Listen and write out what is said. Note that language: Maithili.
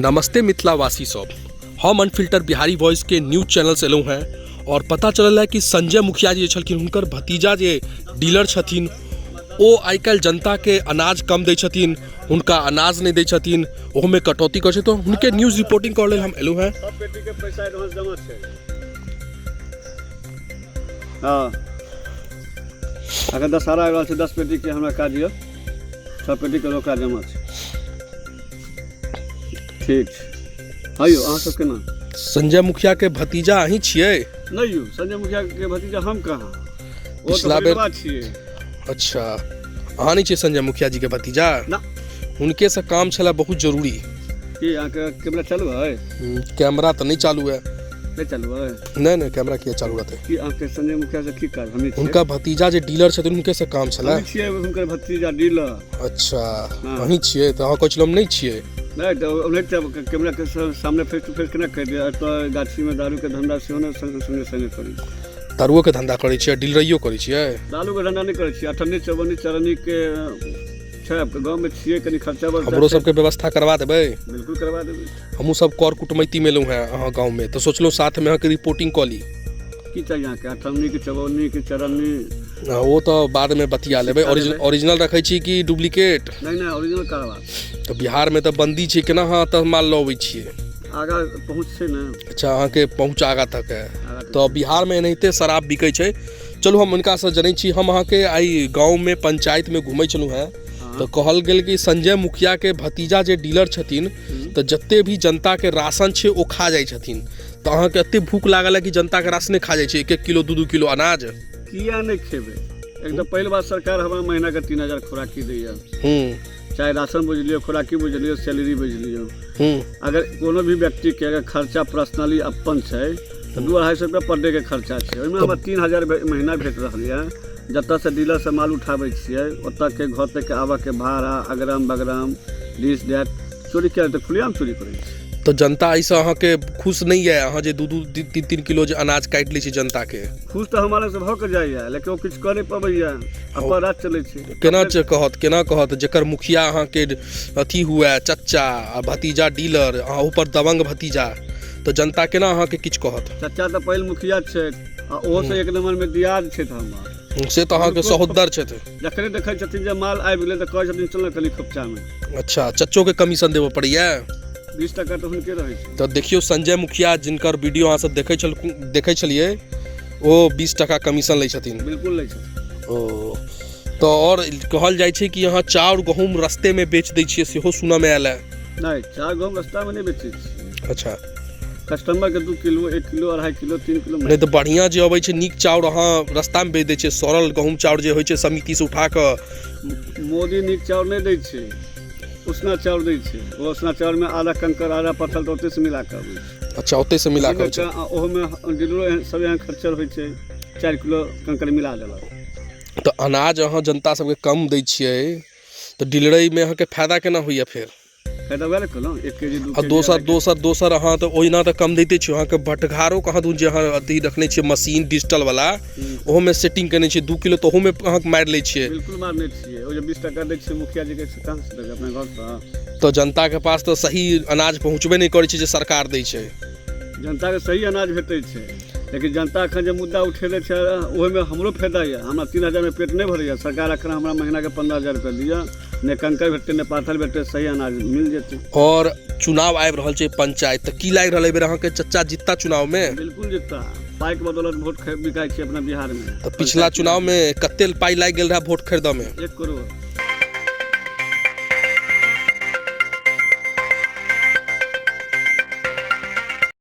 नमस्ते मिथिलावासी सब, हम अनफिल्टर बिहारी वॉइस के न्यूज चैनल से एलहुँ हैं और पता चलल है कि संजय मुखिया जी जे छलखिन, हुनकर भतीजा जे डीलर छथिन, ओ आइ काल्हि जनता के अनाज कम दै छथिन, हुनका अनाज नहि दै छथिन, ओहोमे कटौती करै छथिन। तऽ हुनके न्यूज रिपोर्टिंग करऽ लेल हम एलहुँ हैं। सब बेटी के पैसा एडवांस जमा छै। हँ, अखन दशहरा आबि रहल छै, 10 पेटी के हमरा काज यऽ, 6 पेटी के रोकड़ा जमा छै। ठीक छै। हँ यौ, अहाँ सब केना? संजय मुखिया के भतीजा अहीं छियै? नहि यौ, संजय मुखिया के भतीजा हम कहाँ, ओ तऽ पिछला बेर परिवार छियै। अच्छा, अहाँ नहि छियै संजय मुखिया जी के भतीजा? ना। हुनके से काम छलै बहुत जरूरी। की अहाँके कैमरा चालू है? कैमरा तऽ नहि चालू है। नहि चालू है? नहि नहि, कैमरा किया चालू रहतै? की अहाँके संजय मुखिया से की काज? हमही छियै। हुनका भतीजा जे डीलर छथिन, हुनके से काम छलै। हमही छियै हुनकर भतीजा डीलर। अच्छा। हाँ। अहीं छियै? तऽ अहाँ कहै छलहुँ हम नहि छियै। नहि तऽ ओनाहिते तऽ कैमरा के सामने फेस टू फेस केना कहि दिअ? एतऽ गाछीमे दारूके धंधा सेहो ने संगे संगे संगे करै छी। दारुओके धंधा करै छियै, डीलरैयो करै छियै? दारूके धंधा नहि करै छियै। अठन्नी चौवन्नी चरन्नीके छै, गाँवमे छियै, कनि खर्चा बर्चा हमरो छै। सबके व्यवस्था करवा देबै? बिल्कुल करवा देबै। हमहूँ सब कर कुटमैतीमे एलहुँ हेँ अहाँ गाँवमे, तऽ सोचलहुँ साथमे अहाँके रिपोर्टिंग कऽ ली। की चाही अहाँके, अठन्नी कि चौवन्नी कि चरन्नी? हँ, ओ तऽ बादमे बतिया लेबै। सिक्का लेबै। ओरिजिनल रखै छी कि डुप्लीकेट? नहि नहि, ओरिजिनल करवा। तऽ बिहारमे तऽ बन्दी छै, केना अहाँ एतऽ माल लऽ अबै छियै? आगाँ पहुँच छै ने। अच्छा, अहाँके पहुँच आगाँ तक है। आगाँ तक। तऽ बिहारमे एनाहिते शराब बिकै छै। चलू, हम हुनकासँ जनै छी। हम अहाँके आइ गाँवमे पंचायतमे घुमै छलहुँ हेँ तऽ कहल गेल कि संजय मुखियाके भतीजा जे डीलर छथिन, तऽ जते भी जनताके राशन छै ओ खा जाइ छथिन। तऽ अहाँके एते भूख लागल है कि जनताके राशने खा जाइ छै, एक एक किलो, 2-2 किलो अनाज? किया नहि खेबै? एक तऽ पहिल बात, सरकार हमरा महीनाके 3000 खोराकी दैया। चाहे राशन बुझि लियौ, खोराकी बुझि लियौ, सैलरी बुझि लियौ। अगर कोनो भी व्यक्तिके अगर खर्चा पर्सनली अपन छै तऽ 200-250 रुपया पर डे के खर्चा छै। ओहिमे हमरा 3000 महीना भेट रहल यऽ। जतऽसँ डीलरसँ माल उठाबै छियै, ओतऽके घर तक आबऽके भाड़ा, अगरम बगरम, दिस that. चोरी किया? तऽ खुलेआम चोरी करै छै। तऽ जनता एहिसँ अहाँके खुश नहि यऽ, अहाँ जे 2-2 3-3 किलो जे अनाज काटि लै छी जनताके? खुश तऽ हमरा लगसँ भऽ कऽ जाइए, लेकिन ओ किछु कऽ नहि पबैए, अपन राज चलै छै। केना कहत, केना कहत जकर मुखिया अहाँके अथी हुए चच्चा आ भतीजा डीलर, अहाँ ऊपर दबंग भतीजा, तऽ जनता केना अहाँके किछु कहत? चच्चा तऽ पहिल मुखिया छै आ ओहोसँ एक नम्बरमे दियाद छथि हमर। से तऽ अहाँके सहोदर छथि। जखने देखै छथिन जे माल आबि गेलै तऽ कहै छथिन, चल ने कनि खोपचामे। अच्छा, चच्चोके कमीशन देबऽ पड़ैया? 20 टका तऽ हुनके रहै छै। तऽ देखियौ, संजय मुखिया जिनकर वीडियो अहाँ सब देखै छलियै, ओ 20 टका कमीशन लै छथिन। बिल्कुल लै छथिन। ओ तऽ आओर कहल जाइ छै कि अहाँ चाउर गहूँम रस्तेमे बेच दै छियै, सेहो सुनऽमे आयल है। नहि, चाउर गहूँम रस्तामे नहि बेचै छियै। कस्टमरके 2 किलो, 1 किलो, 2.5 किलो, 3 किलो। नहि तऽ बढ़िआँ जे अबै छै नीक चाउर, अहाँ रस्तामे बेच दै छियै? सड़ल गहूँम चाउर जे होइ छै, समितिसँ उठा कऽ। मोदी नीक चाउर नहि दै छै, उसना चाउर दै छै। ओ उसना चाउरमे आधा कंकड़, आधा पत्थर तऽ ओतहिसँ मिला कऽ अबै छै। अच्छा, ओतहिसँ मिला कऽ होइ छै। आ ओहोमे डीलरो एहन सब एहन खच्चर होइ छै, 4 किलो कंकड़ मिला देलक। तऽ अनाज अहाँ जनता सबके कम दै छियै तऽ डीलरैमे अहाँके फायदा केना होइया फेर? फायदा वएह ने कहलहुँ, 1 केजी, 2 आ केजी, दोसर 2.5 केजी। दोसर अहाँ तऽ ओहिना तऽ कम दैते छियै, अहाँके भटघारो कहाँ दून जे अहाँ अथी रखने छियै मशीन डिजिटल वाला, ओहोमे सेटिंग केने छियै, 2 किलो तऽ ओहोमे अहाँ मारि लै छियै। बिल्कुल मारने छियै। ओ जे 20 टका दै छियै मुखिया जीके, से कहाँ से देबै? अपना घरसँ? तऽ जनताके पास तऽ सही अनाज पहुँचबे नहि करै छै जे सरकार दै छै। जनताके सही अनाज भेटै छै, लेकिन जनता एखन जे मुद्दा उठेने छै, ओहिमे हमरो फायदा यऽ। हमरा 3000मे पेट नहि भरैए। सरकार एखन हमरा महीनाके 15,000 रुपया दिअ, नहि कंकड़ भेटतै, नहि पाथर भेटतै, सही अनाज मिल जेतै। आओर चुनाव आबि रहल छै पंचायत, तऽ की लागि रहल एहि बेर अहाँके चच्चा जितता चुनावमे? बिल्कुल जितता। पाइके बदौलत वोट बिकाइ छै अपना बिहारमे। तऽ पिछला चुनावमे कते पाइ लागि गेल रहै वोट खरीदऽमे? 1 करोड़।